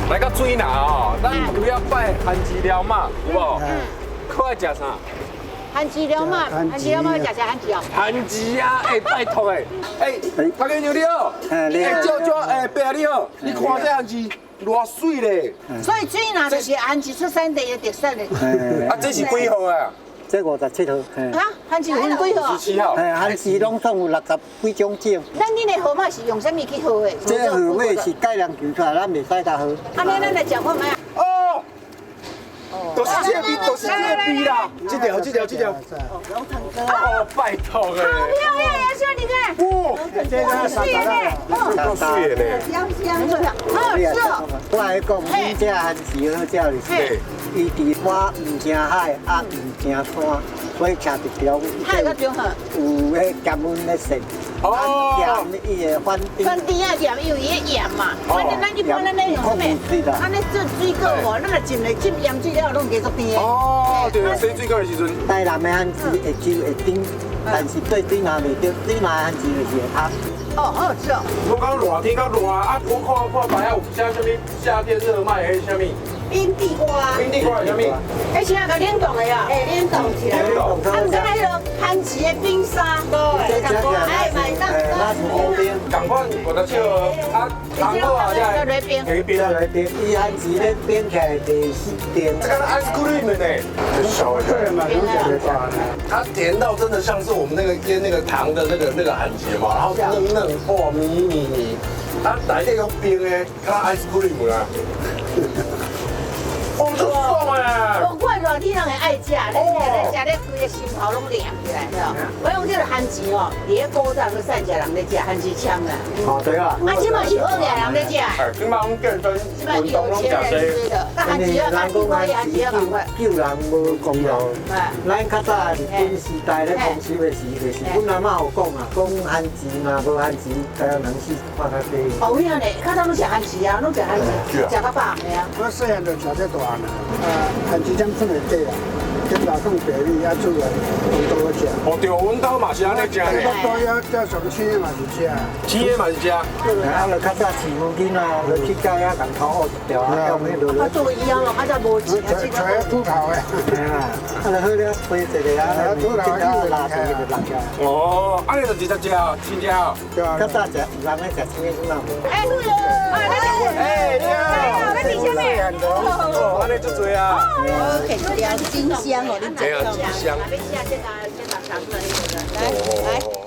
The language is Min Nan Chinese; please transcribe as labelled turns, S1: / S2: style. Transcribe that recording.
S1: 來到水林哦，咱除了拜番薯寮媽，有無？閣愛食啥？
S2: 番薯寮媽，番薯寮媽食啥番薯哦？
S1: 番薯啊！哎，拜託哎，哎，大家娘你好，哎，少少哎，伯你好，你看這番薯偌媠咧。
S2: 所以水林就是番薯出產地的特色的。
S1: 啊，這是幾號啊？
S3: 這57號。
S2: 啊，番薯有分幾號？57
S1: 號。
S3: 嘿，番薯攏總有60幾種種。
S2: 咱恁的號碼是用啥物去號的？
S3: 這號碼是改人求出來，咱袂使共號。
S2: 按呢，咱來食看覓啊？
S1: 哦，就是這個味，就是這個味啦！這條，這條，這條。哦，拜託哎！
S2: 好漂亮呀，秀你看。
S1: 哇，
S3: 這個
S1: 夠媠的呢。
S2: 香香，好吃哦。
S3: 我來講，阮這番薯好食就是，伊佇我毋驚海，啊毋驚山，所以徛佇中。
S2: 海較中好。
S3: 有彼鹹溫咧踅。哦。鹽伊會反甜。
S2: 反甜仔鹽，因為伊的鹽嘛。反正咱一般咱咧用啥物？咱咧做水果吼，咱若浸咧浸鹽水了後，攏加足甜的。
S1: 哦，對，洗水果的時陣。
S3: 台南的番薯會酒會甜，但是對水林袂對，水林的番薯就是會香。
S2: 哦，好好吃哦。
S1: 我講熱天較熱啊，我看看牌仔有寫啥物夏天熱賣彼啥物？
S2: 冰地瓜。
S1: 冰地瓜是啥物？
S2: 彼是啊，共冷凍的啊，哎，冷凍起來。
S1: 冷凍。
S2: 啊，毋過彼个番薯的冰沙，對，哎，買當。
S1: 仝款57號啊，糖果啊，這
S2: 來冰。
S1: 來冰
S3: 來冰，伊番薯咧冰起來第四甜。
S1: 這個 ice cream 呢？小
S4: 對嘛，
S1: 它甜到真的像是我們那個醃那個糖的那個番薯嘛，然後嫩嫩哇，綿綿綿，啊，內底用冰的，較 ice cream 啊。哦，足爽哎！
S2: 我看熱天人會愛食，咧食咧食咧，規个心頭攏涼起來，對。我講這個番薯哦，佇咧古早閣細食人咧食番薯簽啦。
S3: 哦，對啊。
S2: 啊，這馬是好額人咧食。
S1: 哎，這馬攏健身運動攏食這。
S2: 啊，番薯啊，
S3: 人講番薯救救人無功勞。咱較早日本時代咧豐收的時，就是阮阿嬤有講啊，講番薯若無番薯，台灣人死看較濟。
S2: 哦，有影呢，較早攏食番薯啊，攏食番薯，食較飽的啊。
S4: 我細漢就食這大漢啊，番薯針算會底啊，跟老公白米啊煮來，都好食。
S1: 哦，對，阮兜嘛是按呢食的。
S4: 我多遐上青的嘛是食。
S1: 青的嘛是食。
S3: 啊，就較早飼牛囡仔，就去街仔共頭學一條啊，用彼落。
S2: 啊，做以後咯，較早無錢啊，
S4: 揣豬頭的。
S3: 嘿啊，啊，就好了，吹一个啊，豬頭拉一个就落起來。
S1: 哦，按呢就直接食，真正。
S3: 較早食有人咧食青的，這嘛無。
S2: 哎，
S1: 哎，你好，
S2: 你佇啥物？
S1: 哦，按呢足濟啊。
S2: 哦，真香哦，你
S1: 真香。
S2: 來來。